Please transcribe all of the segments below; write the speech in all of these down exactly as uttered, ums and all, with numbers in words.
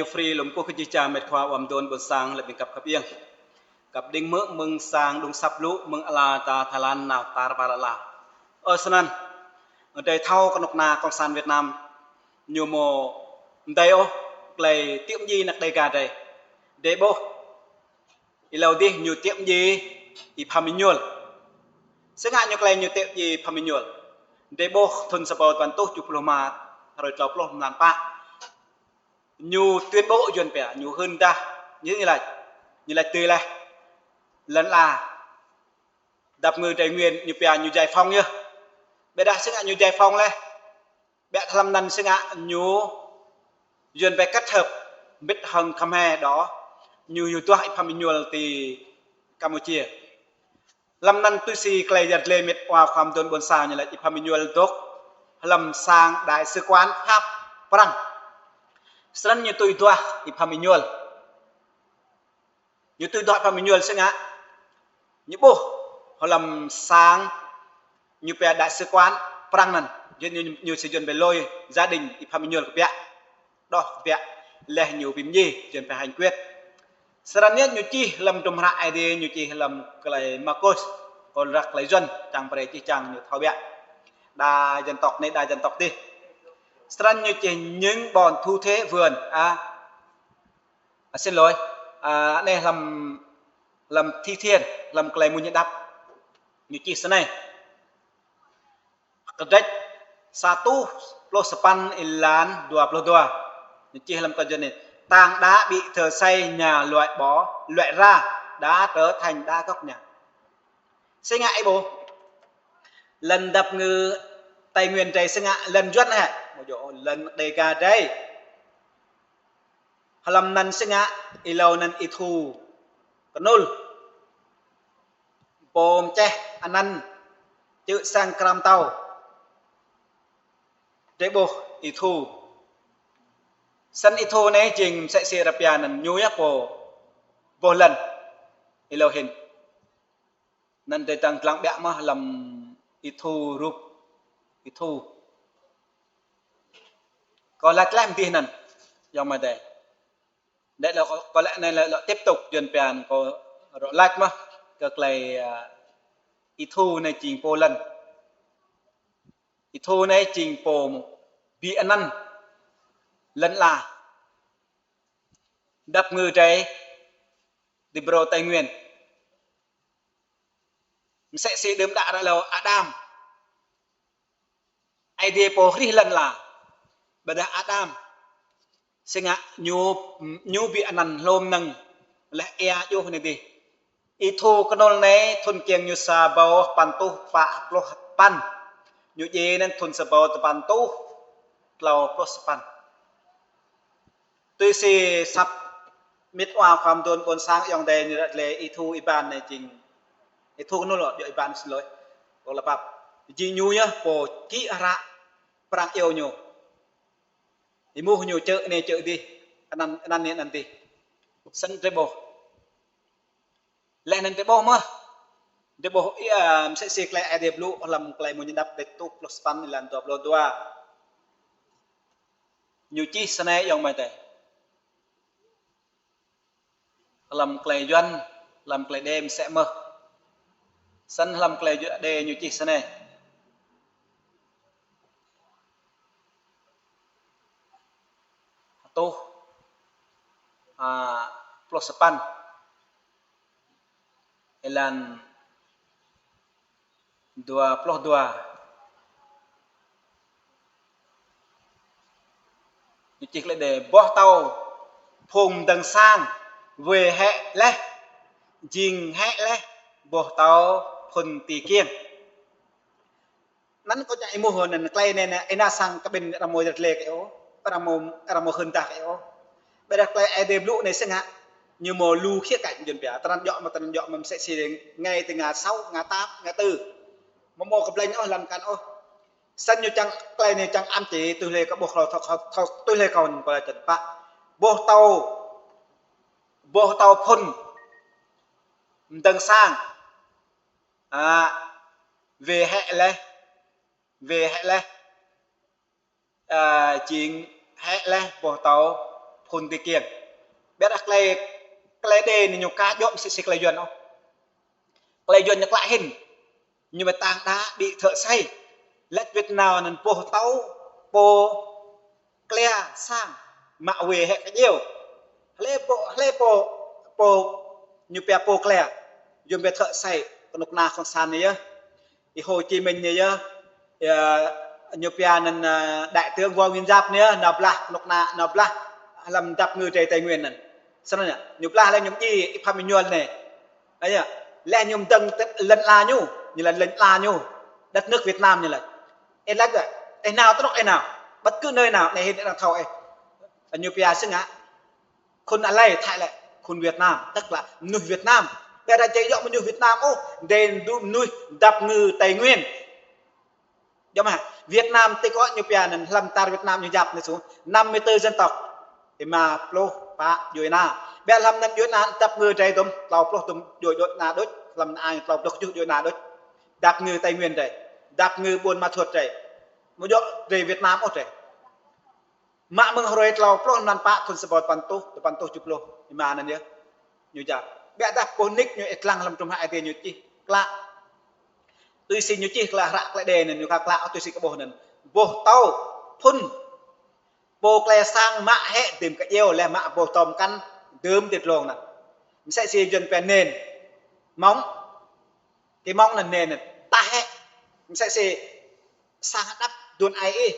Free lŏm kơkuh kơ jih jang met khua ƀôn đôn ƀôn sang lĕ ƀing găp khăp ieng. Găp đing mơ̆ mơ̆ng sang đŭng săp lu mơ̆ng ala ta Thái Lan nao tar ƀar ala. Ơ snăn, adơi thâo kơnuk kơna Cộng sản Việt Nam ñu mơ̆ adơi ôh, klei tiŏ mdjiê anăk Đêga adơi. Adơi ƀuh, êlâo dih ñu tiŏ mdjiê Y Bham Êñuôl. Sĭt ngă ñu klei ñu tiŏ mdjiê Y Bham Êñuôl. Adơi ƀuh thŭn sa rơbâo tơpăn rơtuh tơjuh pluh rơma, hrơi tlâo pluh mlan pă. Ñu tuyên bố Yuan pia, ñu hưn dah, ñu, ñu laĭ, ñu laĭ tui laih. Lăn ala, dăp ngư Tây Nguyên ñu pia ñu giải phóng yơh. Ƀiădah sĭt ngă ñu giải phóng laih. Ƀiădah hlăm anăn sĭt ngă ñu Yuan pia kết hợp mbĭt hăng Khmer đôč, ñu yua duah Y Bham Êñuôl ti Campuchia. Hlăm anăn tui si klei yăl dliê met wa khua ƀôn đôn ƀôn sang ñu laĭ Y Bham Êñuôl dôk hlăm sang đại sứ quán Pháp Prăng. Snăn ñu tui duah Y Bham Êñuôl. Ñu tui duah Y Bham Êñuôl sĭt ngă ñu ƀuh hlăm sang ñu pia đại sứ quán Prăng anăn. Yuan ñu, ñu sĭt Yuan pia lôi gia đình Y Bham Êñuôl kơ biă. Đôč kơ biă, laih ñu bi mdjiê, Yuan pia hành quyết. Snăn ñu čih hlăm hdruôm hră Aê Diê, ñu čih hlăm klei Markôs, kơ ră klei Yuan, čang brơi jih jang ñu thâo biă. Đa dân tộc anei, đa dân tộc dih. Snăn ñu čih những bọn thu thuế vườn, a, a, xin lỗi, a, anei hlăm, hlăm Thi Thiên, hlăm klei mơñu đăp. Ñu čih snei. Kơdrêč sa rơtuh pluh sapăn êlan dua pluh dua. Ñu čih hlăm tơjuh anei. Tảng đá bị thợ xây nhà loại bỏ, loại ra đã trở thành đá gốc nhà. Sĭt ngă ih ƀuh. Lăn dăp ngư Tây Nguyên drei sĭt ngă lăn Yuan hă. Mơ̆ yơh lăn Đêga drei. Hlăm anăn sĭt ngă êlâo anăn Y Thu Kơnŭl. Pô mčeh anăn čư̆ sang Kra Mtao. Drei ƀuh Y Thu. Snăn Y Thu anei jing msĕ si ră pia anăn ñu yơh pô boh lăn. Êlâo hĭn. Anăn drei dăng dlăng biă mơh hlăm Y Thu rup Y Thu. Kâo laĭ leh mơ̆ng dih anăn, ayŏng amai adơi. Đĕ lŏ kâo, kâo laĭ anei lŏ, lŏ tiếp tục Yuan pia anăn kâo rŏ laĭ mơh kơ klei, a, Y Thu anei jing pô lăn. Y Thu anei jing pô bi anăn lăn ala. Dăp ngư drei ti brô Tây Nguyên. Msĕ si đưm đă ră êlâo Adam. Aê Diê pô hrih lăn ala. Ƀiădah Adam. Sĭt ngă ñu, ñu bi anăn hlô mơnơ̆ng laih ia djuh anei dih. Y Thu Kơnŭl anei thŭn kiăng ñu sa rơbâo sapăn rơtuh pă pluh sapăn. Ñu djai anăn thŭn sa rơbâo tơpăn rơtuh tlâo pluh sapăn. Tui si asăp met wa khua ƀôn đôn ƀôn sang ayŏng adơi ñu ră lĕ Y Thu Y Ban anei jing Y Thu Kơnŭl lŏ, djŏ Y Ban xin lỗi. Kâo lăp pap. Jing ñu yơh pô čih hră Prăng iâu ñu. Êmuh ñu čư̆ anei čư̆ dih. Anăn, anăn anei anăn dih. Snăn drei ƀuh. Laih anăn drei ƀuh mơh. Drei ƀuh, ơ, msĕ si klei Aê Diê blŭ hlăm klei mơñu đăp kơdrêč rơtuh pluh sapăn êlan dua pluh dua. Ñu čih snei ayŏng amai adơi. Hlăm klei Yuan, hlăm klei Đê msĕ mơh. Snăn hlăm klei Yuan Đê ñu čih snei. Rơtuh, a, pluh sapăn. Êlan dua pluh dua. Ñu čih klei Đê, boh tâo phŭn mdơ̆ng sang wê hĕ laih, jing hĕ laih boh tâo phŭn ti kiêng. Anăn kâo čang êmuh anăn klei anei, anei, êna sang kơ ƀing arăng mâo yăl dliê kơ ih ôh, arăng mâo, arăng mâo hưn dah kơ ih ôh. Ƀiădah klei Aê Diê blŭ anei sĭt ngă, ñu mâo lu khía cạnh Yuan pia, tơnăn djŏ mơ̆, tơnăn djŏ mơ̆ msĕ si ngày thứ ngă sáu, ngă tám, ngă tư. Mâo mâo kơ blĕng ôh, lăn kăn ôh. Snăn ñu čang klei anei čang ăt či tui hlue kơ ƀuh hlâo thâo, thâo, thâo tui hlue kơ ñu pơla čăn pă. Boh tâo, boh tâo phŭn mdơ̆ng sang. A, wê hĕ laih, wê hĕ laih, a, jing hĕ laih boh tâo Khul Tây Kiên. Ƀiădah tơlơi, tơlơi đe anai ñu aka djơ̆ mơ̆ sĭt sĭt tơlơi Yuan ôh. Tơlơi Yuan ñu klă hĭn. Ñu mơ̆ tơ̆ng đa ƀing thợ xây. Lĕ Việt Nam anŭn pô thâo, pô klĕ sang, mă wai hĕ kơdjeo. Hlơi pô, hlơi pô, pô ñu pia pô klĕ. Yuan pia thợ xây, kơnuk kơna cộng sản anai yơh. Ih Hồ Chí Minh anai yơh, ơ, ñu pia anŭn, ơ, đại tướng Võ Nguyên Giáp anai yơh, nao blah, kơnuk kơna nao blah, lăm dăp ngư drơi Tây Nguyên anŭn. Snăn yơh, ñu blah lĕ ñu djai, ih Phạm Minh Nhơn anai. Ơ yơh, lĕ ñu dơ̆ng tơ-, lŏn ala ñu, ñu lŏn, lŏn ala ñu, đất nước Việt Nam ñu lĕ. Ih lăi, ih nao tơnŏk ih nao, bất cứ nơi nào, anai hĭn ih arăng thâo ih. Ñu pia sĭt ngă, khul hlơi thâo lĕ, khul Việt Nam, tức là mơnuih Việt Nam. Ƀiădah či djơ̆ mơnuih Việt Nam ôh, đe djơ̆ mơnuih dăp ngư Tây Nguyên. Djơ̆ mơ̆, Việt Nam tui kơ ñu pia anŭn lăm tar Việt Nam ñu yap anai sô, năm mươi tư dân tộc. Rơma pluh pă djuai ana. Ƀiădah lăm anŭn djuai ana dăp ngư drơi dŭm, klâo pluh dŭm djuai, djuai ana đôč, lăm anŭn tlâo pluh kơjuh djuai ana đôč. Dăp ngư Tây Nguyên drơi, dăp ngư Buôn Ma Thuột drơi. Mơ̆ djơ̆ drơi Việt Nam ôh drơi. Mă mơ̆ng hrơi tlâo pluh mlan pă thŭn sa rơbâo dua păn rơtuh, dua păn rơtuh tơjuh pluh rơma anŭn yơh. Ñu yap. Ƀiădah pô nik ñu ih lăng lăm trŭm hră Ơi Adai ñu čih klă. Tui si ñu čih klă hră tơlơi đe anŭn ñu aka klă ôh tui si kơ ƀuh anŭn. Ƀuh thâo, phŭn. Pô klĕ sang mă hĕ đưm kơdjeo lĕ mă ƀuh tơm kăn đưm ti dlông anŭn. Mơsĕ si Yuan pia nền móng. Cái móng anŭn nền anŭn. Tah hĕ. Mơsĕ si sang hơđăp đun ai ih.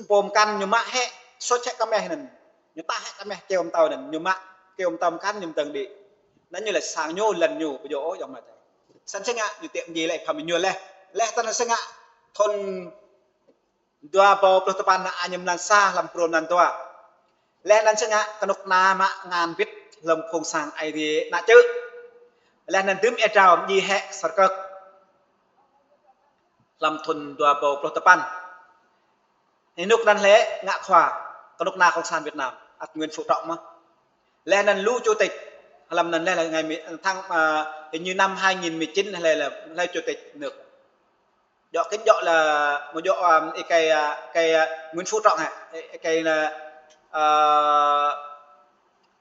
Pô mơkăn ñu mă hĕ, sôč hĕ kơmeh anŭn. Ñu tah hĕ kơmeh kơyâo mơtâo anŭn. Ñu mă kơyâo mơtâo mơkăn ñu mơdơ̆ng đĭ. Anŭn ñu lĕ sang ñu, lŏn ñu, ƀu djơ̆ ôh ayŏng amai adơi. Snăn sĭt ngă, ñu tiĕp mơñi lĕ Phạm Minh Nhơn lĕ. Lĕ tơnăn sĭt ngă, thŭn dua rơbâo pluh dua păn anai ñu mlan sa, lăm phrâo mlan dua. Lĕ anŭn sĭt ngă, kơnuk kơna mă ngăn bĭt, lăm phung sang Ơi Adai ană čư̆. Lĕ anŭn đưm ih drao mơñi hĕ Sơrkơk. Lăm thŭn dua rơbâo pluh dua păn. Ih rơnŭk anŭn lĕ ngă khua, kơnuk kơna cộng sản Việt Nam, ăt Nguyễn Phú Trọng mơ̆n. Lĕ anŭn lu chủ tịch, lăm anŭn lĕ, lĕ ngày mi-, tháng, à, hình như năm hai nghìn mười chín lĕ, lĕ, lĕ chủ tịch nước. Djơ̆ kĭn djơ̆ lĕ, mơ̆ djơ̆, à, ih kơi, à, kơi, à, Nguyễn Phú Trọng hă, ih, ih kơi lĕ, à,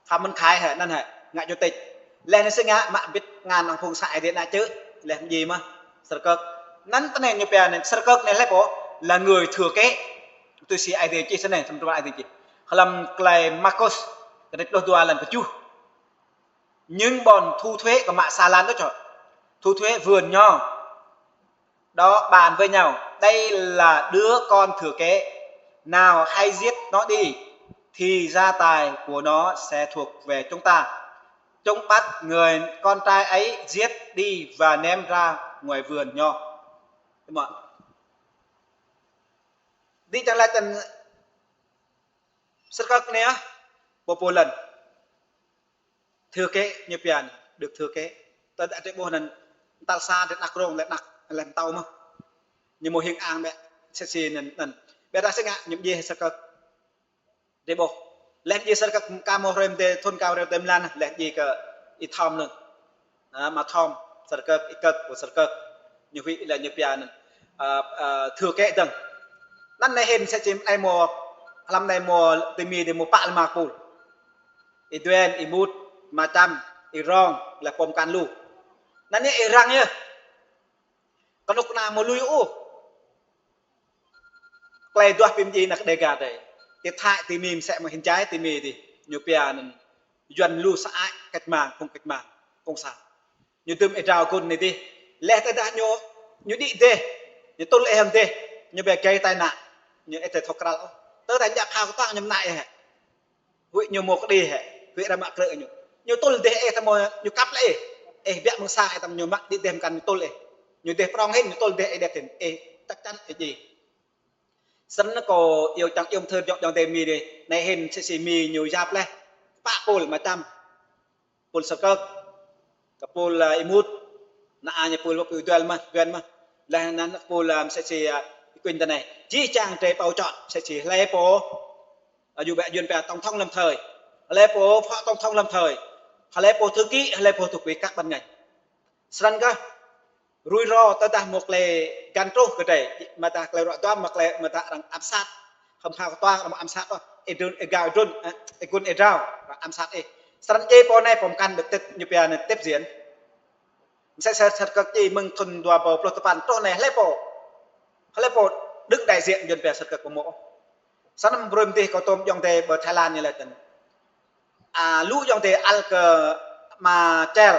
Phạm Minh Khải hă, anŭn hă, ngă chủ tịch. Lĕ anŭn sĭt ngă mă bĭt ngăn ƀing phung sang Ơi Adai ană čư̆, lĕ mơñi mơ̆n, Sơrkơk. Anŭn tơnăn ñu pia anŭn, Sơrkơk anai lĕ pô, là người thừa kế. Tui si Ơi Adai čih snei, tơm tơm Ơi Adai čih. Lăm tơlơi Markôs, kơdrêč pluh dua lăn kơjuh. Những bọn thu thuế, kơ mă sa lan đôč hă. Thu thuế vườn nho đó bàn với nhau, "Đây là đứa con thừa kế, nào hãy giết nó đi, thì gia tài của nó sẽ thuộc về chúng ta." Chúng bắt người con trai ấy giết đi và ném ra ngoài vườn nho. Đúng không ạ? Đi chẳng lẽ tần Sơrkơk anai, pô pô lŏn. Thừa kế ñu pia anŭn, được thừa kế. Tơdah drơi ƀuh anŭn, tal sa drơi anăp krông, lĕ anăp, lĕ mơtâo mơ̆n. Ñu mơ̆ hiêng ang ƀĕ, sĭt sĭt anŭn, anŭn. Ƀiădah sĭt ngă, ñu mơñi hĕ Sơrkơk. Drơi ƀuh. Lĕ mơñi Sơrkơk ka mơ̆ hrơi mơdê, thŭn ka hrơi mơdê mlan, lĕ mơñi kơ ih Thom anŭn. À, mă Thom, Sơrkơk, ih Kơk, pô Sơrkơk. Ñu huĭ lĕ ñu pia anŭn. À, à, thừa kế dơ̆ng. Anŭn anai hĭn sĭt sĭt anai mơ̆, lăm anai mơ̆ tơmi dih mơ̆ pă lĕ mă kơpul. Ih Duen, ih Mut, mă Čăm, ih Rong, lĕ pô mơkăn lu. Anŭn anai ih răng yơh. Kơnuk kơna mơ̆ lui ôh. Tơlơi duah pim djai anăk Đêga drơi. Ti Thái, ti Mi mơsĕ mơ̆ hĭn jai, ti Mi dih. Ñu pia anŭn Yuan lu sa ai cách mạng, phung cách mạng, cộng sản. Ñu đưm ih drao gun anai dih. Lĕ tơdah ñu, ñu đĭ dêh. Ñu tŭl ih hăng dêh. Ñu ƀu gay tai nạn. Ñu ih tơl thâo krăl ôh. Tơdah ñu djă phao kơtuang ñu mơnă ih hĕ. Huĭ ñu mơ̆ kơđi hĕ, huĭ arăng mă krư̆ ñu. Ñu tŭl dêh ih tơmơ̆ ñu kăp lĕ ih. Ih biă mơ̆ng sang ih tơmơ̆ ñu mă đĭ dêh mơkăn ñu tŭl ih. Ñu dêh prong hĭn, ñu tŭl dêh ih đet hĭn. Ih chắc chắn ih djai. Snăn kâo iâu čang iâu mơthưr ayŏng, ayŏng adơi Mi dih. Anai hĭn sĭt sĭt Mi ñu yap lĕ. Pă kơpul mă Čăm. Kơpul Sơrkơk, kơpul, à, ih Mut, ană ñu kơpul, kơpul Duel mơ̆n, Duel mơ̆n. Lĕ anŭn kơpul, à, mơsĕ si, à, ih Kuñ tơ anai. Jih jang drơi bầu chọn, mơsĕ si hlơi pô, à, ñu ƀĕ Yuan pia tổng thống lâm thời. Hlơi pô phó tổng thống lâm thời. Hlơi pô thư ký, hlơi pô thư ký các ban ngành. Snăn kơh, rủi ro tơdah mơ̆ tơlơi găn truh kơ drơi, mơ̆ tơdah tơlơi ruă duăm, mơ̆ tơlơi, mơ̆ tơdah arăng ám sát. Hăm phao kơtuang arăng ám sát ôh. Ê Drôn, ê Gao Ê Drôn, ê, ê Gun Ê Drao, ám sát ê. Srăng djai pô anai pơkăn được tiếp, ñu pia anai tiếp diễn. Msĕ sơ sơ kơ djai mơ̆ng thun dua rơbâo pluh tơpăn truh anai hlơi pô, hlơi pô đứng đại diện Yuan pia sơ kơ pơmô. Srăng năm brơi mơ̆ng dih kâo tôm ayŏng adơi ƀơi Thái Lan ñu lĕ tơ̆n. A, lu ayŏng adơi ăl kơ ama Chel,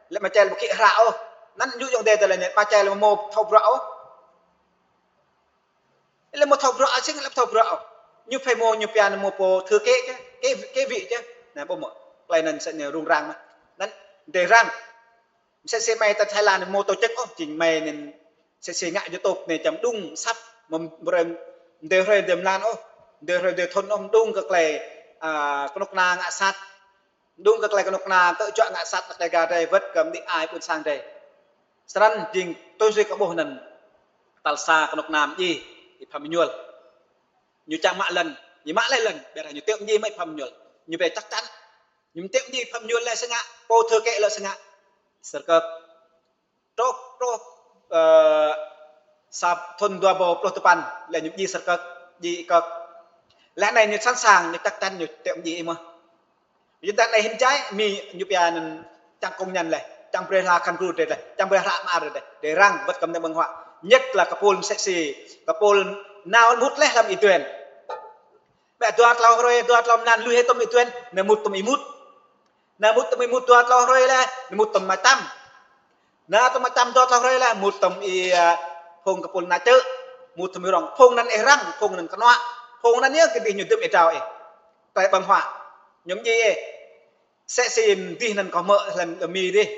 lĕ ama Chel ƀu kĭ hră ôh. Anŭn lu ayŏng adơi tơlơi anai ama Chel mơmô thâo bruă ôh. Lĕ mơmô thâo bruă, asing lĕ thâo bruă ôh. Ñu phải mô ñu pia anai mô pô thư ký čơ, ký, ký vị čơ. Anai ƀu mơ̆. Tơlơi anŭn sĕ anai rŭng răng mơ̆n. Anŭn adơi răng. Msĕ sĕ mơi tơ Thái Lan mơmô tổ chức ôh, jing mơi anŭn msĕ sĕ ngă YouTube anai čăm đung săp, mơ̆ brơi adơi hrơi adơi mlan ôh, adơi hrơi adơi thun ôh, đung kơ tơlơi, a, kơnuk kơna ngă sat. Đung kơ tơlơi kơnuk kơna tơ̆ juă ngă sat tơ̆ tơlơi gah adơi wơ̆t kơ mơnuih ai ƀôn sang adơi. Srăng jing tui si kơ ƀuh anŭn tal sa kơnuk kơna mơdjai, ih Phan Minh Nhuăl. Ñu čang mă lŏn, ñu mă lĕ lŏn, ƀiădah ñu tơ̆ mơdjai mă ih Phan Minh Nhuăl. Ñu ƀu čăk čăn. Ñu tơ̆ mơdjai ih Phan Minh Nhuăl lĕ sĕ ngă, pô thư ký lĕ sĕ ngă. Sơ kơ Truh, truh, ơ, sa thun dua rơbâo pluh tơpăn, lĕ ñu djai sơ kơ, djai kơ. Lĕ anai ñu sẵn sàng, ñu čăk čăn ñu tơ̆ djai mơ̆n. Ñu tơ̆ anai hin čai, Mi ñu pia anŭn čang công nhận lĕ, čang brơi hla căn cứ adơi lĕ, čang brơi hla mă adơi lĕ, adơi răng wơ̆t kơ mơnuih ƀơ̆ng huă. Nhất là kơ pôl msĕ sĕ, kơ pôl nao mŭt lĕ lăm Y Duên. Ƀĕ dua tlâo hrơi, dua tlâo mlan lui hĭ tơ̆m Y Duên, anai mŭt tơ̆m Y Mut. Anai mŭt tơ̆m Y Mut dua tlâo hrơi lĕ, anai mŭt tơ̆m Mai Tâm. Anai tơ̆m Mai Tâm dua tlâo hrơi lĕ, mŭt tơ̆m Y, a, Phung kơ pôl anai čơ, mŭt tơ̆m Y Rong, phung anŭn ih răng, phung anŭn kơnuă, phung anŭn yơh kơ dih ñu dưm ih trao ih. Tơlơi ƀơ̆ng huă, ñu djai ih. Msĕ sĕ mơ̆ng dih anŭn kâo hmư̆ lăm Mi dih.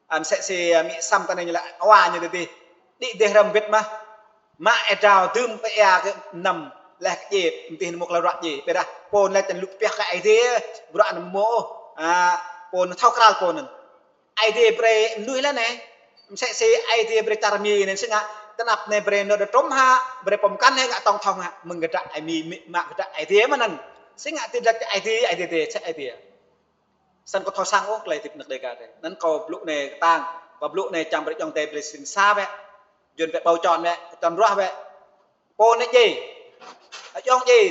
Ăm msĕ sĕ, a, Mi Sam tơ anai ñu lĕ, wa ñu dih dih. Đĭ dih răm bit mơ̆n. Mă ih trao dưm pơ ia kơ năm lĕ kơ djai, mơ̆ng dih anŭn mŭk lă ruă djai. Ƀiădah pô anŭn lĕ čăn lŭk piah kơ Aê Diê, bruă anŭn mơ̆. A, pô anŭn thâo krăl pô anŭn. Aê Diê brơi mơnuih lĕ anai. Msĕ sĕ Aê Diê brơi čar Mi anŭn sĕ ngă, tơnap anai brơi anŭn đa trôm hă, brơi pơkăn hă ngă tổng thống hă, mơ̆ng gơdră Aê Mi, Mi, mă gơdră Aê Diê mơ̆n anŭn. Sĕ ngă tơdră Aê Diê, Aê Diê, tơdră Aê Diê. Săn kơ thâo sang ôh, tơlơi hơdip anăk Dêga adơi. Anŭn kâo blŭ anai kơtang, kâo blŭ anai čang brơi ayŏng adơi brơi sĭn sa wơ̆t. Yuan wơ̆t ƀâo čon wơ̆t, čon ruah wơ̆t. Pô anai djai. Ayŏng djai,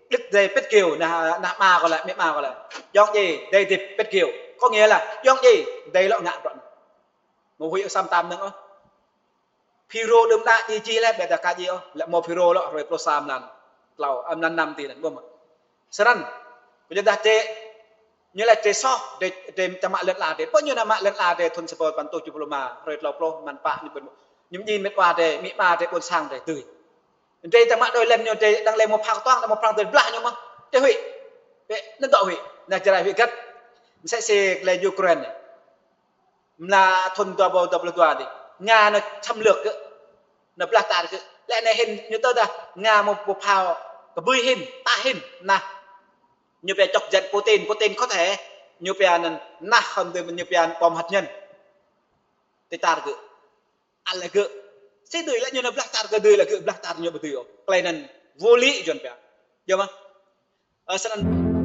đĭt djai pĭt kiêu, anai, anai ama kâo lĕ, amĭ ama kâo lĕ. Ayŏng djai, djai djai pĭt kiêu. Có nghĩa là ayŏng djai, djai lŏ ngă bruă anŭn. Mơ̆ huĭ ôh săm tam năng ôh. Phi rô đưm đă djai čih lĕ, ƀiădah aka djai ôh. Lĕ mơ̆ phi rô lŏ, hrơi pluh sa mlan tlâo, a, mlan năm tih anŭn, ƀơ̆ng mơ̆. Srăng, kơ ñu dah djai, ñu lĕ djai soh, djai, djai čang mă lŏn ala djai. Pơ ñu anai mă lŏn ala djai thun sa rơbâo tơpăn rơtuh pluh rơma, hrơi tlâo pluh, mlan pă ñu ƀơ̆ng mơ̆. Ñu djai mĕt wa djai, amĭ ama djai, ƀôn sang djai, tui. Djai čang mă đôi lăm ñu djai, đang lĕ mơ̆ phao kơtuang, đang mơ̆ phao djai blah ñu mơ̆. Djai huĭ. Ƀĕ, anŭn dŏ huĭ. Anai Jrai huĭ găt. Msĕ sĕ lĕ Ukraine. Mơ̆ng thun dua rơbâo dua pluh dua dih. Nga anŭn xâm lược gơ̆. Anŭn blah tar gơ̆. Lĕ anai hin ñu tơdah Nga mơ̆ ƀu phao kơ bưi hin, ta hin, anai. Ñu pia chọc giận Putin, Putin có thể ñu pia anŭn, anai hơnŭn ñu pia bom hạt nhân. Tơtar gơ̆. Ăl lĕ gơ̆. Sĭ dưi lĕ ñu anŭn blah tar gơ̆ dưi lĕ gơ̆ blah tar ñu ƀu dưi ôh. Tơlơi anŭn vô lý Yuan pia. Yơh mơ̆. Ơ, săn anŭn.